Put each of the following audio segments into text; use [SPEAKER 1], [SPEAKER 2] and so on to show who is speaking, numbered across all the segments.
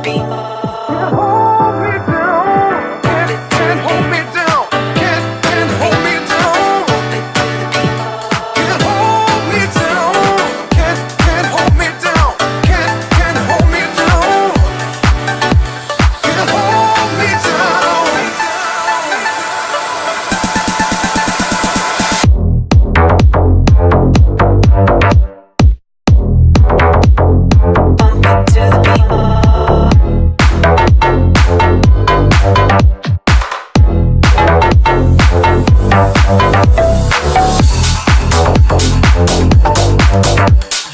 [SPEAKER 1] beat.
[SPEAKER 2] Can't hold me down. Can't hold me down. Can't hold me down.
[SPEAKER 1] Bump it to the beat.
[SPEAKER 2] Can't hold me down. Can't hold me down. Can't hold me down. Can't hold me down.
[SPEAKER 1] Bump it to the beat.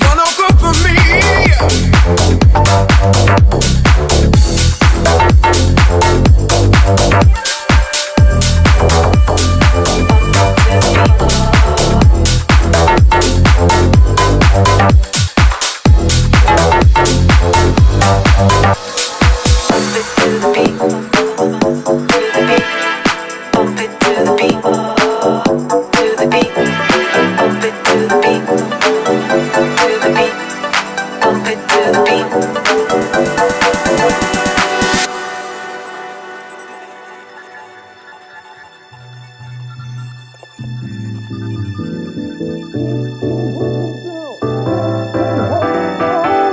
[SPEAKER 2] You're no good for me.
[SPEAKER 1] Bump it to the beat. To the beat. Bump it to the beat. To the beat. Bump it to the beat. To the beat. Bump it to the beat.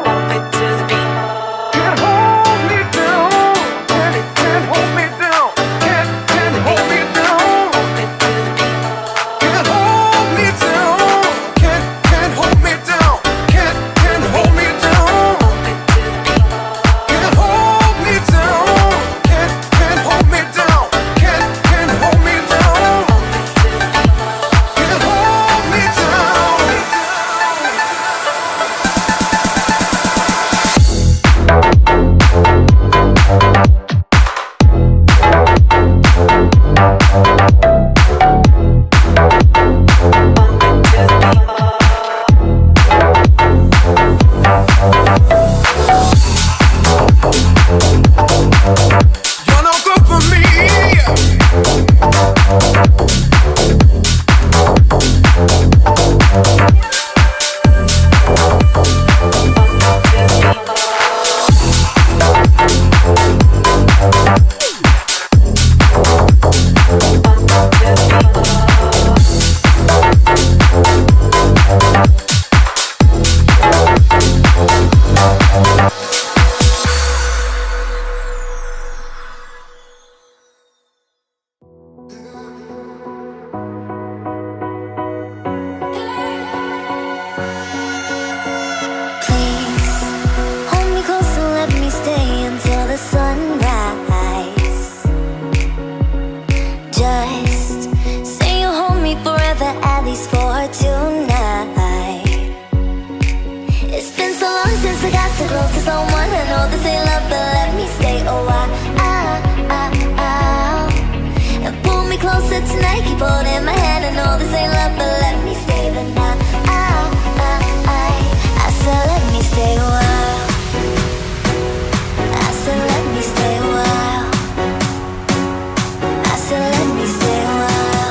[SPEAKER 1] Bump it to the beat.
[SPEAKER 2] Can't hold me down. Can't hold me down. Can't hold me down.
[SPEAKER 1] Bump it to the beat.
[SPEAKER 2] Can't hold me down. Can't hold me down. Can't hold me down.
[SPEAKER 1] Bump it to the beat.
[SPEAKER 2] Can't hold me down. Can't hold me down. Can't hold me down.
[SPEAKER 1] Bump it to the beat.
[SPEAKER 2] Can't hold me down.
[SPEAKER 1] Bump it to the beat.
[SPEAKER 2] You're no good for me.
[SPEAKER 1] Bump it to the beat. Bump it to the beat.
[SPEAKER 3] Please hold me close and let me stay until the sunrise. Just say you'll hold me forever, at least for tonight. It's been so long since I got so close to someone. I know this ain't love, but let me stay a while. And pull me closer tonight, keep holding my hand. I know this ain't love, but let me stay the night. I said, let me stay a while. I said, let me stay a while. I said, let me stay a while.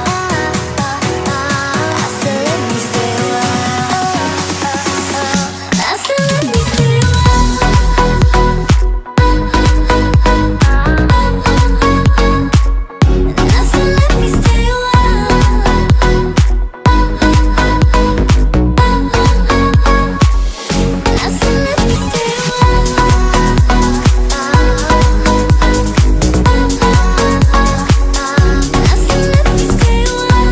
[SPEAKER 3] I said, let me stay a while. I said, let me stay a while. I said, let me stay a while. I said, let me stay a while. I said, let me stay a while.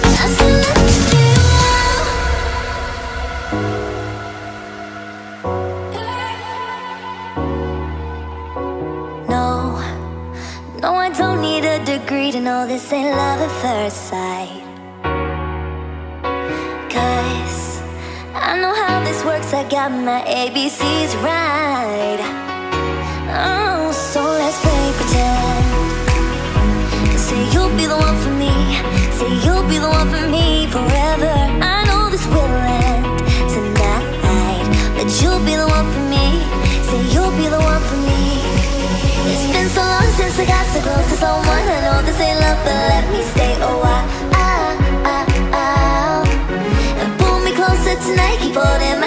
[SPEAKER 3] I said, let me stay a while. No, no, I don't need a degree to know this ain't love at first sight. 'Cause I know how this works, I got my ABCs right. Oh, so let's play pretend. Say you'll be the one for me. Say you'll be the one for me forever. I know this will end tonight, but you'll be the one for me. Say you'll be the one for me. It's been so long since I got so close to someone. I know this ain't love, but let me stay a while. And pull me closer. Keep holding.